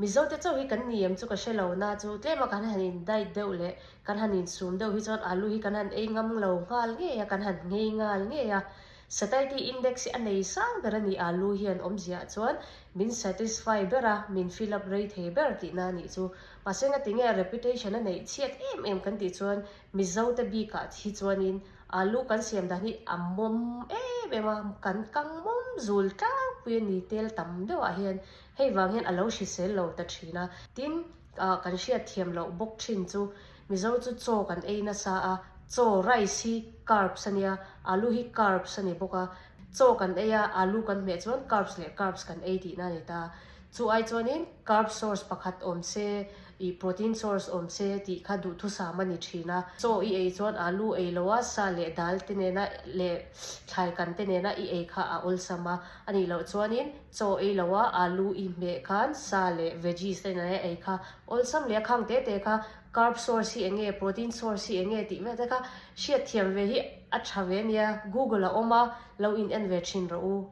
Mizote chauh hi kan ni em chu ka hre lo na chu tlema kan han in diet deuh leh kan han insum deuh hi chuan alu hi kan han ei ngam lo nghal ngei a, kan han nghei nghal ngei a. Satiety index hi a nei sang ber a ni alu hian awmziah chuan min satisfy ber a, min fill up rei thei ber tihna a nih chu. Mahse ngatinge a reputation a neih chhiat em em kan tih chuan Mizote bikah hi chuanin alu kan siam dan hi a mawm em em a, kan kang mawm zul tlangpui a ni tel tam deuhah hian hei vang hian a lo hrisel lo ta thin a. Tin, kan hriat thiam loh bawk thin chu Mizo chu chaw kan ei nasa a, chaw, rice, hi carbs a nia, alu hi carbs a ni bawk a, chaw kan ei a, alu kan hmeh chuan carbs leh carbs kan ei tihna a ni ta. Chu ai chuanin carb source pakhat awm se, ih protein source awm se tih kha duhthusam a ni thin a. Chaw i ei chuan alu ei lo a, sa leh dal te nena leh thlai kan te nena i ei kha a awlsam a. A nih loh chuanin chaw ei lo a, alu i hmeh khan sa leh veggies te nena ei kha awlsam leh a khang te te kha carb source hi eng nge, protein source hi eng nge tih vel te kha hriatthiam ve hi a tha ve ania. Google a awm a, lo in en ve thin rawh u.